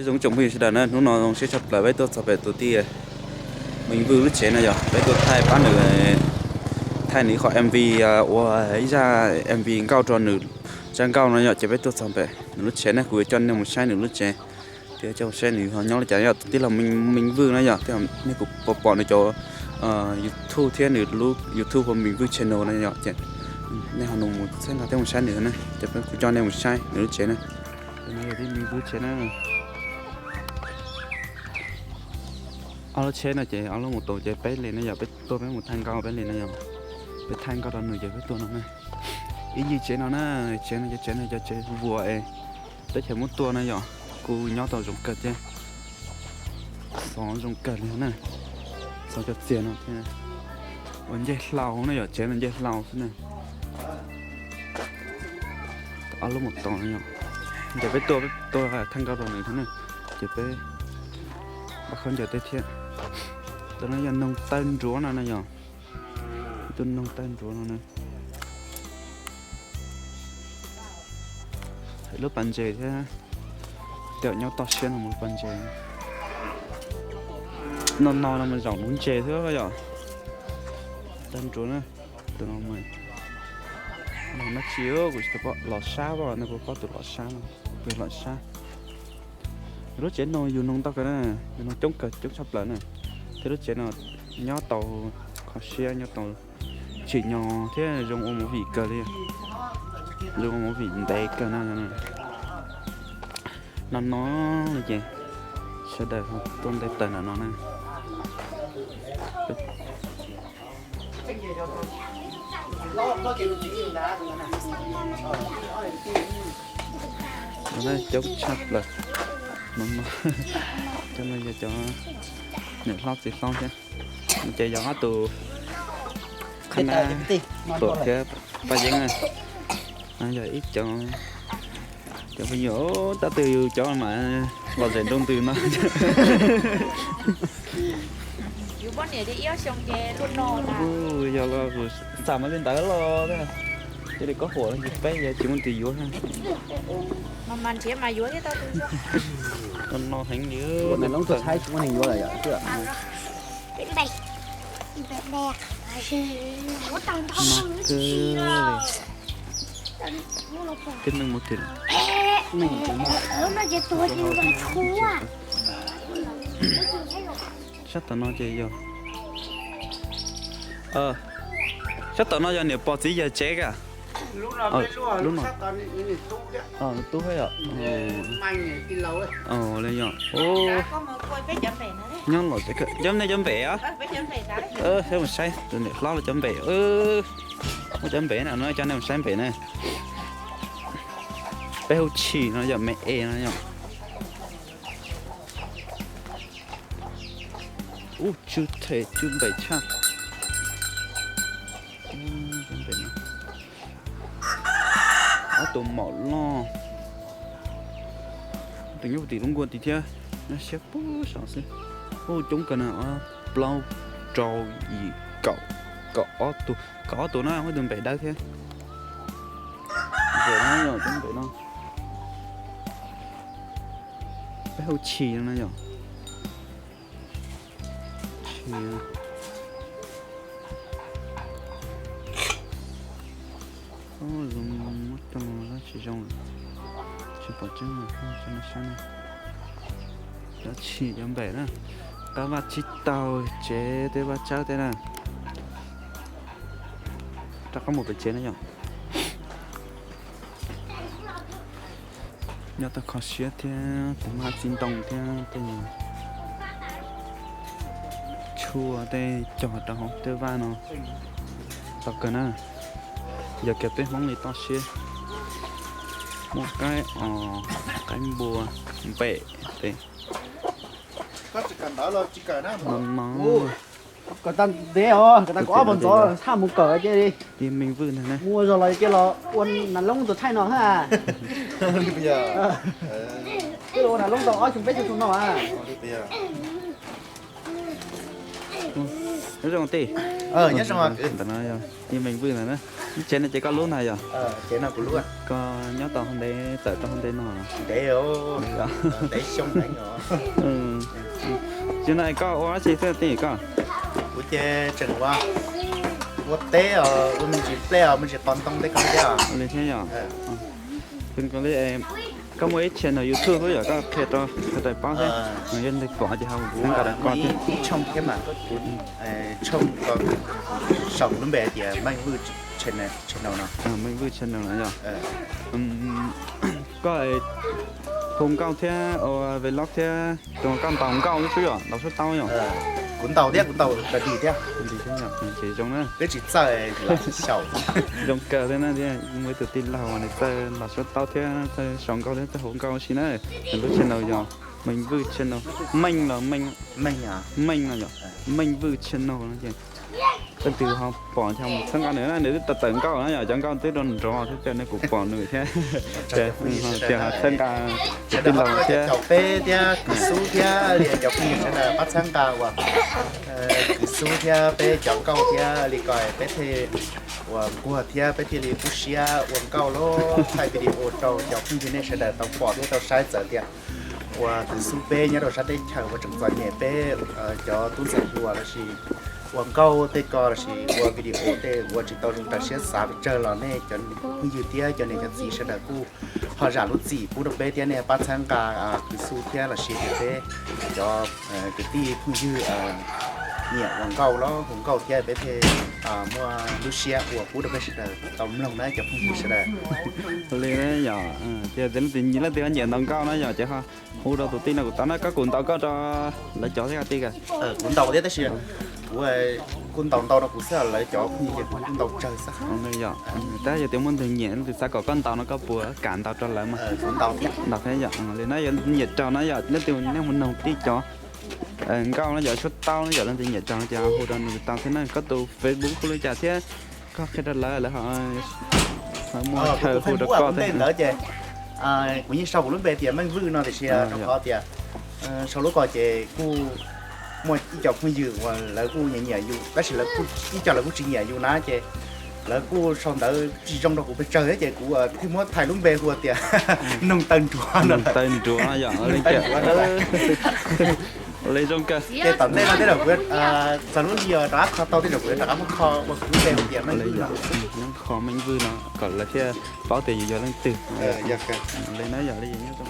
Zoo tsoom phooj ywg sawv daws na, hnub no zoo siab tshaj plaws peb tuaj txog pem tus tij Meej Vwj lub tsev no yog peb tuaj thaij pab nws, thaij nws ib qho M V, ua ib zaj M V nkauj rau nws zaj nkauj no yom. Ces peb tuaj txog pem nws lub tsev ne, kuv yuav coj nej mus saib nws lub tsev, thiab coj mus saib nws ho nyob li cas yom. Tus tij laug Meej Vwj na yom, nej kuj pom pom nws cov YouTube thiab nws lub YouTube hu Meej Vwj channel na yom. Ces nej ho mus txhawb nqa thiab mus saib nws na, ces peb kuv coj nej mus saib nws lub tsev na. Tus no yog tij Meej Vwj tsev na. Ob lub tsheb no ces ob lub mus tus ces peb li no yog peb tuaj peb mus thaij nkauj peb li no yog. Peb thaij nkauj rau nws ces peb tuaj no na. Ib ncig tsev no na, tsev no ces tsev no cov tsev vuas es teb chaws muab tua na yom. Kuj nyob tau zoo kawg thiab, xov zoo kawg li na. Xov cov txiag no thiab. Ua ncej hlau na yom, tsev no ncej hlau xwb na. Ob lub mus tus no yom. Ces peb tuaj peb tuaj thaij nkauj rau nws thiab na. Ces peb nqa khaub ncaws tej thiab. Tus no yog noog taw nruav no na yom. Tus noog taw nruav no na. Lub pas ntses thiab. Tej nyob toj siab no mus lub pas ntses. No no no mas zaum nuv ntses xwb yom. Taw nruav na. Tus no mas, no tsis, kuv tsis tau pom los sab, no kuv pom tus los sab no, tus los sab. Lub tsev no yug noog ntau kawg na, yug noog coob kawg, coob tshaj plaws na. Thiab lub tsev no nyob tau kho siab, nyob tau tsim nyog thiab zoo ua movie kawg li. Zoo ua movie ntev kawg na. No no no ces sawv daws tuaj nte taws nram no na. Coob tshaj plaws. No no, cov no yog cov niam hlob txiv hlob thiab. Ces yog ob tus qhab nab Tuam thiab Paj Yeeb na. Yog ib cov, cov phooj ywg, tab twg yus cov mas los zem nroo ntws no. Yog los xam mas li ntawd los, cia li kob huam los ces peb yog tsis muaj tus yuav. No no heev li. Tib neeg mus tim. Sab tom no ces yog, sab tom no yog niam pog txiv yawg tsev ka. Lub no, tub thiab yom. Li yog, nyob los cov nej cov npem a. Mus saib tus niam hlob los cov npem. Muab cov npem na no coj nej mus saib npem na. Peb hu tshis no yog me es no yog. Ub, tsw them tsw npem tshaj. Ob tug maum loj, tus nyob tim lub nkuaj tid thiab, nyob siab pub saum xwb. Ub, coob kawg na, plaub rau yim kaum, kaum ob tug, kaum ob tug na, muaj tus npem dawb thiab. Npem no yog cov npem no, peb hu tshis no na yog. Zoo muab rau tsis zoo, tsis pom tseeb, tsis sab na. Cov tshis cov npem na, qab vaj tsib taug tsev tej vaj tsawb tej na. Rov qab mus pem tsev na yom. Nyob tau kho siab thiab tus mab txiv ntoo thiab tej tshuaj tej cog rau hauv tej vaj no tau kawg na. Yog kiag peb Hmoob li toj siab, muaj qaib os, qaib npua, npem tej no no. Kom tag ntev os, kom tag kaum ob hmo ntxov thaj mus kawm cia li. Tij Meej Vwj ntag na. Muaj zog los cia los ua nas loob tus thaij no ha. Twb los ua nas loob tau ob xyoo peb xyoo no a. Nyob zoo tij. Ntawm no yog Tij Meej Vwj ntag na. Tsev no ces koj lub ntag yog? Tsev no kuv lub. Koj nyob tau hauv ntev, txawm tau hauv ntev no los? Ntev, ntev xyoo heev os. Tsev no koj ua dab tsi xwb tij koj? Kuv ces tseem ua, ua teb os, ua me ntsis nplej os, me ntsis qos ntoo tej ko thiab os. Li thiab yog? Li, koj muaj ib channel YouTube xwb yog koj qhia rau sawv daws paub thiab, yog leej twg pom ces ho txhawb nqa rau koj thiab. Ib tshooj thiab mas, tshooj ko saum lub npe tias Meej Vwj channel no. Meej Vwj channel no yog. Koj hu nkauj thiab ua vlog thiab, koj ntaus nkauj xwb yog ntaus suab taub yog? Kuv ntaus thiab, kuv ntaus da di thiab. Ces zoo na. Peb tsis txawj xyaum. Zoo kawg thiab na, muaj ib tug tij laug uas nws txawj ntaus suab taub thiab txawj sau nkauj thiab txawj hu nkauj si na. Nws lub channel yog Meej Vwj channel. Meej los Meej? Meej no yog Meej Vwj channel no ces leej twg ho pom ces mus txhawb nqa nws na, nws twb tawm tawm nkauj na yog, cov nkauj twb rau nrov thiab ces nej kuv pom nws thiab. Ces ho txhawb nqa cov tij laug thiab. Peb thiab Kwv Xub thiab li cov phooj ywg sawv daws pab txhawb nqa uas Kwv Xub thiab peb cov nkauj thiab li ko peb thiaj uas nquag thiab peb thiaj li kub siab ua nkauj los thaij video rau cov phooj ywg nej sawv daws tau pom thiab tau saib txawm tias uas Kwv Xub peb nyob rau sab teb chaws uas tseem txom nyem peb cov tub ntxhais hluas lossis ua nkauj tej ko lossis ua video tej ua tsis tau zoo raws siab xav pes tsawg los nej cov phooj ywg thiab cov niam cov txiv sawv daws kuj ho zam lub txim pub rau peb thiab nej pab txhawb nqa Kwv Xub thiab lossis tias peb cov kwv tij phooj ywg nyiam ua nkauj los hu nkauj thiab peb thiaj muaj lub siab ua pub rau peb sawv daws tau mloog na cov phooj ywg sawv daws. Li yog, ces leej twg leej twg nyiam ntaus nkauj na yog ces ho hu rau tus tij no kuv tau na, koj kuj ntaus nkauj rau lawv cov thiab tij. Kuv ntaus thiab tab sis kuv kuj ntaus ntau rau kuv xwb, lawv cov phooj ywg ces kuv kuj ntaus tsawg xwb. Yog, tab yog tias muaj ntug nyiam leej twg xav kom koj ntaus no koj puas kam ntaus rau lawv mas? Ntaus thiab yog li na, yog nyiam raug na yog leej twg nej mus noog tij cov nkauj no yog suab taub no yog leej twg nyiam raug no ces hu rau nws tau thiab na. Koj tus Facebook hu li cas thiab koj qhia rau lawv, lawv ho muaj chaw hu rau koj thiab. Ntawd ces kuv yeej sau kuv lub npe tias Meej Vwj no tiam sis rau qhov tias sau lub ko ces kuj muaj ib co phooj ywg uas lawv kuj nyiam nyiam yus tab sis ib co lawv kuj tsis nyiam yus na ces lawv kuj sau ntawv tsis zoo rau kuv pes tsawg thiab ces kuv thiaj muab thaij lub npe hu tias Noog Taw Nruas no. Noog Taw Nruas no yog li zoo kawg. Ces tom ntej no tej zaum kuv txog lub hli rov qab kho tau tej zaum kuv rov qab muab kho ua kuv lub npe hu tias Meej Vwj no, kho Meej Vwj no kom lawv thiaj paub tias yus yog leej twg. Li na yog li nyob zoo.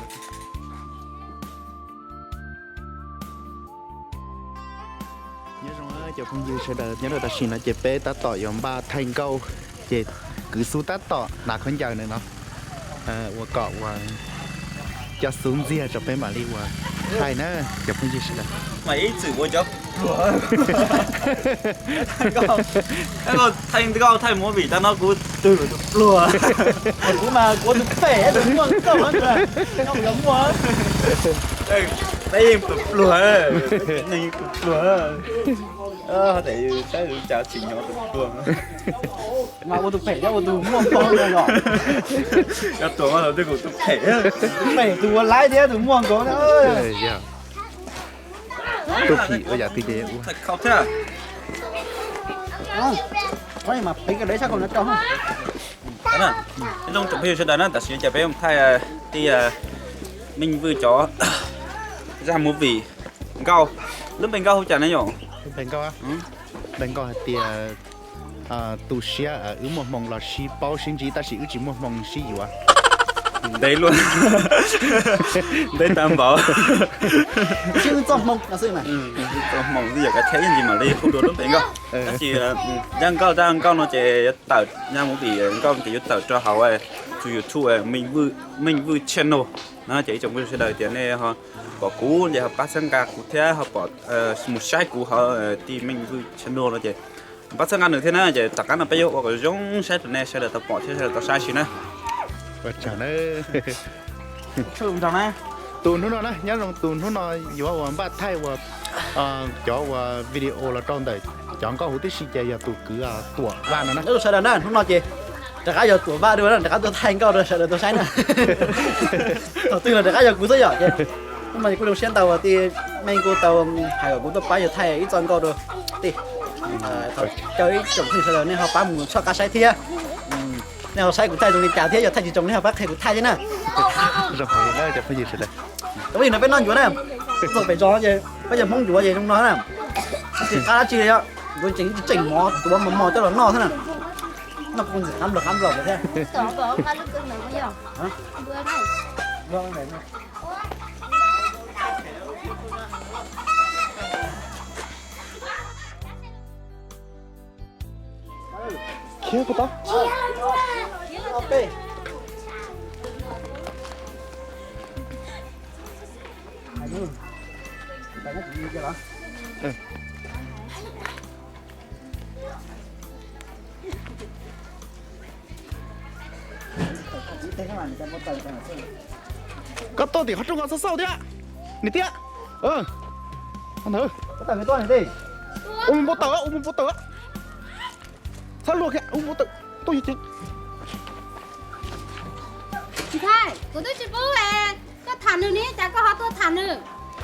Nyob zoo cov phooj ywg sawv daws, nyob rau tam sim no ces peb tab tom yuav npaj thaij nkauj, ces Kwv Xub tab tom hnav khaub ncaws nws no ua kom ua coj xub ntxiag rau peb mam li ua thaij na cov phooj ywg sawv daws. Mas ib txwm ua cov pluag, thaij nkauj thaij movie tag no kuv twg tus pluag. Kuv mas kuv tus phem tus muaj nkauj no, nyob kuv yuav muaj. Peb yeej tus pluag, neeg yeej tus pluag. Saib cas tsim nyog tus pluag. Mas ua tus phem thiab ua tus muaj nkaus no yom. Yog tuam mas thaum twg kuv tus phem, tus phem tus ua laib thiab tus muaj nkaus na. Tus phim ua yam twg ces ua. Mas peb ka deb sab ko no rau. Ib tsoom phooj ywg sawv daws na, tam sim no ces peb mus thaij tij Meej Vwj cov zaj movie nkauj. Lub npe nkauj hu cas na yom? Npe nkauj, npe nkauj hais tias tu siab wb muaj hmoo los sib paub sib ntsib tab sis wb tsis muaj hmoo sib yuav. Ntev luaj, ntev tag npaum. Sib txoj hmoo, txoj hmoo twb yog kav chai ib ntsis mam li hu dua lub npe nkauj. Tab sis zaj nkauj, zaj nkauj no ces yuav tawm, zaj movie nkauj ces yuav tawm rau hauv tus YouTube Meej Vwj channel no ces ib tsoom phooj ywg sawv daws tias nej ho pom kuv ces ho pab txhawb nqa kuv thiab ho pom mus saib kuv hauv tij Meej Vwj channel no ces pab txhawb nqa nws thiab na ces tom qab no peb yuav ua kom zoo saib rau nej sawv daws tau pom thiab sawv daws tau saib si na. Tus hnub no na, nyob zoo tus hnub no yuav ua npaj thaij ua cov ua video los rau ntawm cov nkauj huv tib si ces yog tus kwv Tuam Vaj no na. Sawv daws na, hnub no ces rov qab yog Tuam Vaj dua na, rov qab tuaj thaij nkauj rau sawv daws tau saib na. Thaum twg los rov qab yog kuv xwb yom ces hnub no ces kuj zoo siab ntau tij Meej kuj tau hais kom kuv tuaj pab yawg thaij ib txoj nkauj rau tij. Thov caw ib tsoom phooj ywg sawv daws nej ho pab mus soj qab saib thiab. Nej ho saib kuv thaij zoo li cas thiab, yog thaij tsis zoo nej ho pab qhia kuv thaij thiab na. Zoo heev na cov phooj ywg sawv daws. Cov phooj ywg no peb noj ncuav na, txog pem zos ces peb yog Hmoob ncuav ces zoo no na. Tsis qab dab tsi li, kuv tseem tseem mov tuav mos mos coj los noj thiab na. Noj kuv ntxim qab nplaum qab nplaum thiab. Khiav puas tau? Koj tuaj tim qhov rooj ko xauj xauj thiab. Niam Tiab. Ua mus npau taws, ua mus npau taws. Txhob luag kiag, ua mus npau taws. Tuaj yog ceev. Tsis Thaij, kuv twb tsis pub es koj tham nws ne, cas koj ho tuaj tham nws?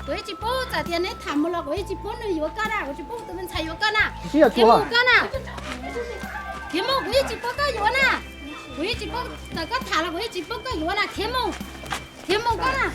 Kuv yeej tsis pub, txawm tias neb tham mus los kuv yeej tsis pub nws yuav koj na, kuv tsis pub tus me ntxhais yuav koj na. Khiav mus koj na. Khiav mus, kuv yeej tsis pub koj yuav na. Kuv yeej tsis pub, txawm koj tham los kuv yeej tsis pub koj yuav na, khiav mus. Khiav mus koj na.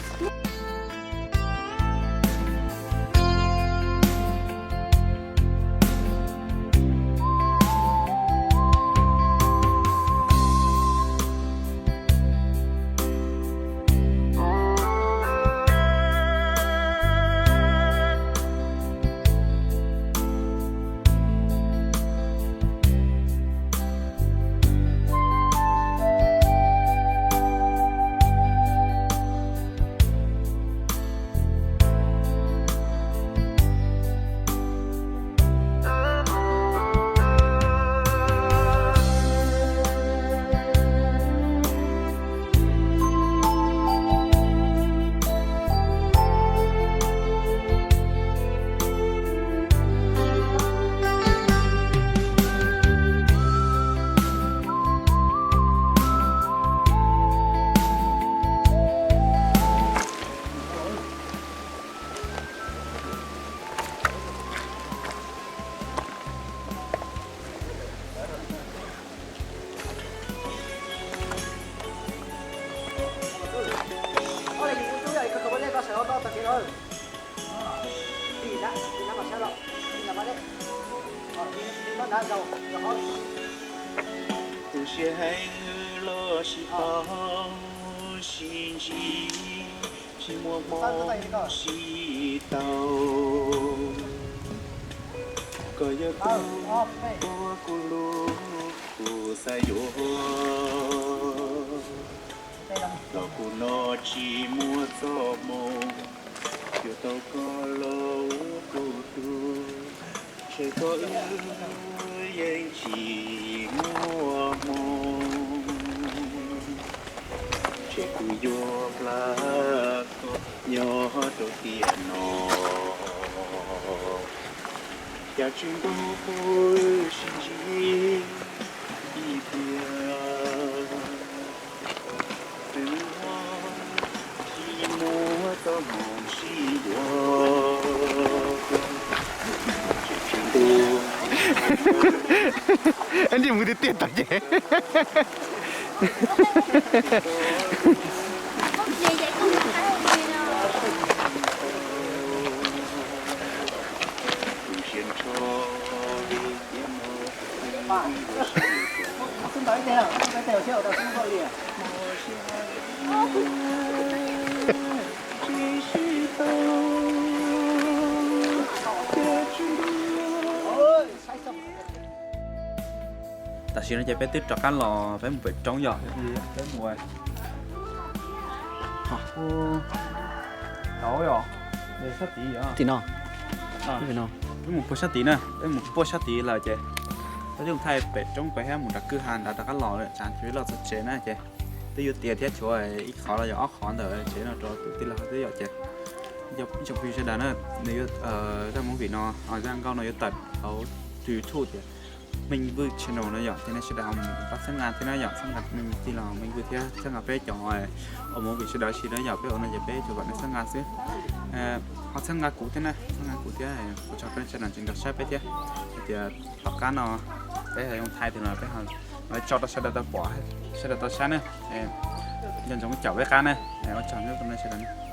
Tu siab heev los sib paub sib ntsib, tsis muaj hmoo sib tau. Koj yog kuv, kuv yog kuv, kuv xav yuav. Los kuv no tsis muaj txoj hmoo, yuav tau koj los ua kuv tug. Ntshe koj wb yeej tsis muaj hmoo, ntshe kuv yuav plam koj nyob rau tiam no. Cas tsis ntuj kuv sib ntsib ib pliag, twb tsis muaj txoj hmoo sib yuav. Ntsej muag tiag tiag tag ces. Tam sim no ces peb twb rov qab los, peb mus pem roob yom, peb mus tim no, peb mus puag sab tid na, peb mus puag sab tid lawm ces peb twb thaij pem roob pem thiab mus nram kwj ha nrad rov qab los lawm, tsam ces peb los txog tsev na ces twb yuav tiav thiab, tshuav ib qhov los yog ob qhov ntawm tsev no rau tus tij laug thiab yom ces ib tsoom phooj ywg sawv daws na, nws yuav, zaj movie no, zaj nkauj no yuav tawm hauv YouTube tias Meej Vwj channel no yom, ces nej sawv daws ho pab txhawb nqa thiab na yom, txhawb nqa Meej Vwj los Meej Vwj thiab txhawb nqa peb cov ua movie sawv daws sis na yom, peb ua no ces peb tsuas kom nej txhawb nqa xwb. Ho txhawb nqa kuv thiab na, txhawb nqa kuv thiab, ua tsaug rau nej sawv daws tseem nrog saib peb thiab. Hais tias tom qab no peb ho yoo thaij tus no peb ho Lawv tso rau sawv daws tau pom, sawv daws tau saib ne. Nco ntsoov caum peb qab ne. Ua tsaug nej sawv daws.